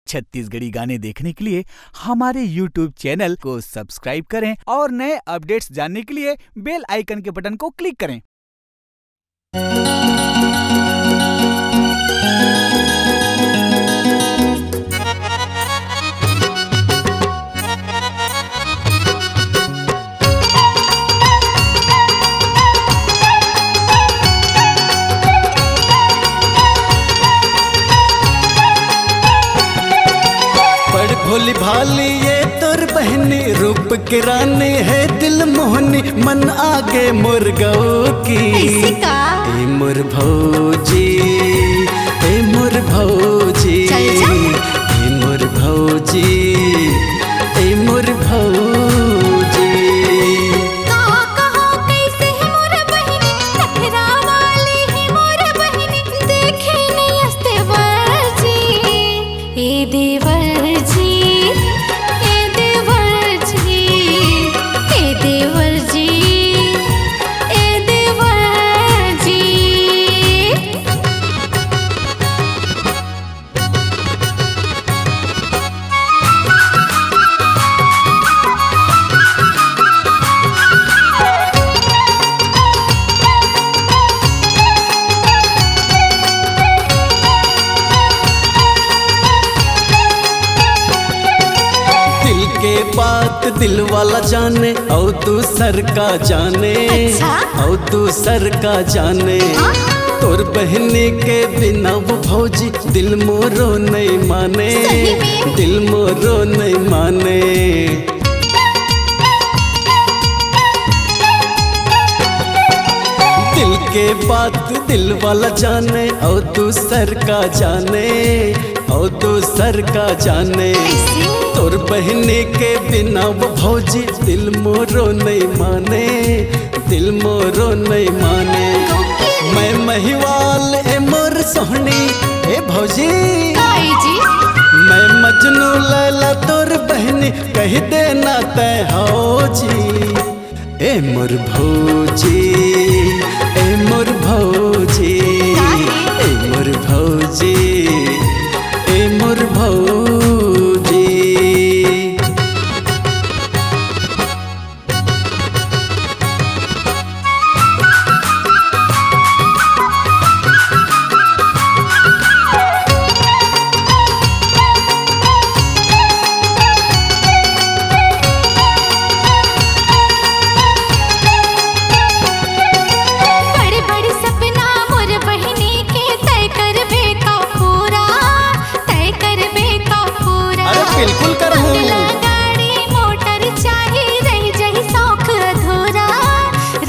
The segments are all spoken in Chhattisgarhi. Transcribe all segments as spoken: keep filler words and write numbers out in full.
छत्तीसगढ़ी गाने देखने के लिए हमारे YouTube चैनल को सब्सक्राइब करें और नए अपडेट्स जानने के लिए बेल आइकन के बटन को क्लिक करें। बड़ भोली भाली ये तोर बहिनी, रूप के रानी हे दिल मोहनी, मन आगे मोर गौ की। ऐसे का? ए मोर भौजी, ए मोर भौजी, चल जा। ए मोर भौजी, ए मोर भौजी। का कहो कैसे हे मोर बहिनी, नखरा वाली हे मोर बहिनी, देखे नहीं अस्ते बरजी। ए देवर जी, ए देवर जी, ए देवर जी, ए देवर जी। दिल के बात दिल वाला जाने, और दूसर का जाने, अच्छा? और दूसर का जाने। हाँ? तोर बहिनी के बिना वो भौजी दिल मोरो नहीं माने, सही में? दिल मोरो नहीं माने। दिल के बात दिल वाला जाने, और दूसर का जाने, और दूसर का जाने। ऐसे? तोर बहिनी के बिना वो भौजी दिल मोरो नहीं माने, दिल मोरो नहीं माने। मैं महिवाल ए मोर सोहनी, ए भौजी। काई जी? मैं मजनू लैला तोर बहिनी, कहि देना तैं हौ जी। ए मोर भौजी, ए मोर भौजी, काहे? ए मोर भौजी, ए मोर भौजी। बड़े बड़े सपना मोर बहिनी के तय करबे का पूरा, तय करबे का पूरा। अरे बिल्कुल करहूँ। बंगला, गाड़ी, मोटर चाही, रहि जही शौक अधूरा,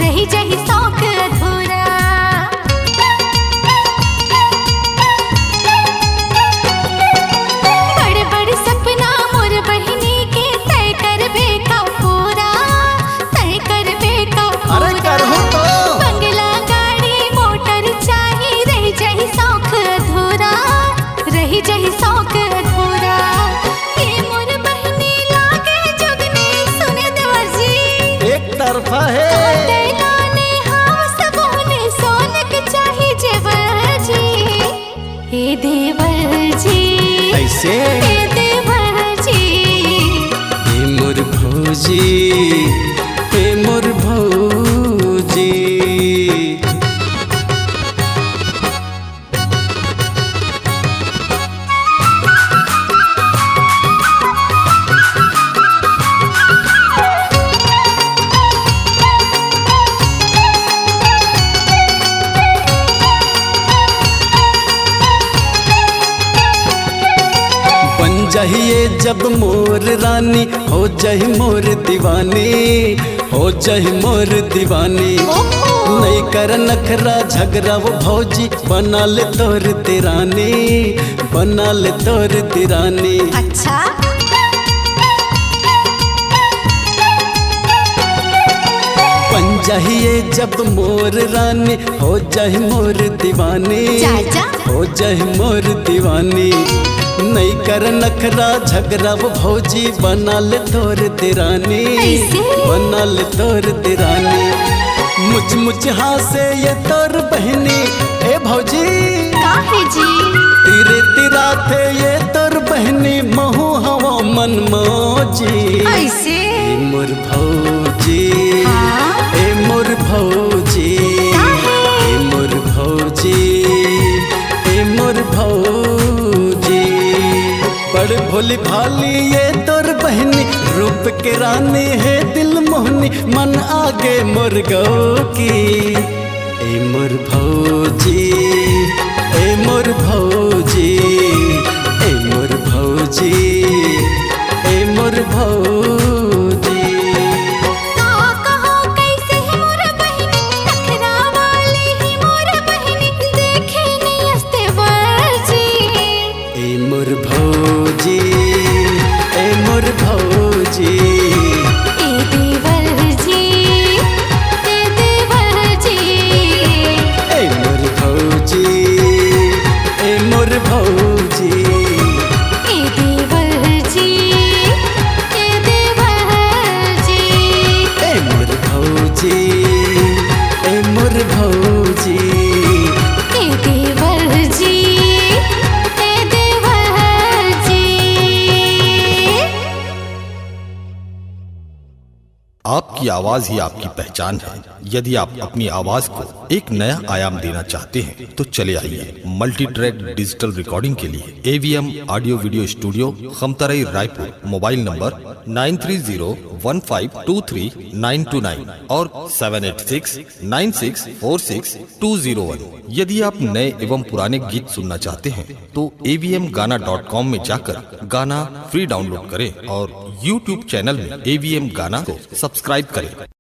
रहि जही शौक अधूरा। बड़ बड़ सपना मोर बहिनी के तय करबे का पूरा, तय करबे का पूरा। अरे करहूँ तो। बंगला, गाड़ी, मोटर चाही, रहि जही शौक अधूरा, रहि जही शौक अधूरा। ए मोर बहिनी लागे जोगनी, सुने देवर जी। एक तरफा हे। कहते नाने हावस बोने, सोने के चाही जेवर जी। ए देवर जी। ऐसे? ए देवर जी। ए मोर भौजी, ए मोर भौजी। बन जाहिए जब मोर रानी, हो जाहि मोर दीवानी, हो जाहि मोर दीवानी। ओहो। नइ कर नखरा झगरा वो भौजी, बना ले तोर देरानी, बना ले तोर देरानी। अच्छा। बन जाहिए जब मोर रानी, हो जाहि मोर दीवानी। जा, जा। हो जाहि मोर दीवानी। नइ कर नखरा झगरा वो भौजी, बना ले तोर देरानी। ऐसे? बना ले तोर देरानी। मुच मुच हाँसे ये तोर बहिनी, ए भौजी। काहे जी? तिरे तिराथे ये तोर बहिनी, ऐसे? ए मोर भौजी, हाँ? ए मोर भौजी, काहे? ए मोर भौजी, ए मोर भौजी। बड़ भोली भाली ये तोर बहिनी, रूप के रानी हे दिल मोहनी, मन आगे मोर गौ की। ए मोर भौजी, ए मोर भौजी, ए मोर भौजी, ए मोर भौजी। का कहो कैसे हे मोर बहिनी, नखरा वाली हे मोर बहिनी, देखे नहीं अस्ते बरजी। ए मोर भौजी, ए मोर भौजी। ए देवर जी, ए देवर जी। ए मोर भौजी, ए मोर भौजी। ए देवर जी, ए देवर जी। ए मोर भौजी, ए मोर भौजी। ए देवर जी, ए देवर जी। आपकी आवाज ही आपकी पहचान है। यदि आप अपनी आवाज को एक नया आयाम देना चाहते हैं, तो चले आइए। मल्टी ट्रैक डिजिटल रिकॉर्डिंग के लिए AVM audio video studio, Khamtarai, Raipur. Mobile number nine three zero one five two three nine two nine और seven eight six nine six four six two zero one. यदि आप नए एवं पुराने गीत सुनना चाहते हैं, तो एवीएम गाना डॉट कॉम में जाकर गाना फ्री डाउनलोड करें और यूट्यूब चैनल में एवीएम गाना को सब्सक्राइब करें।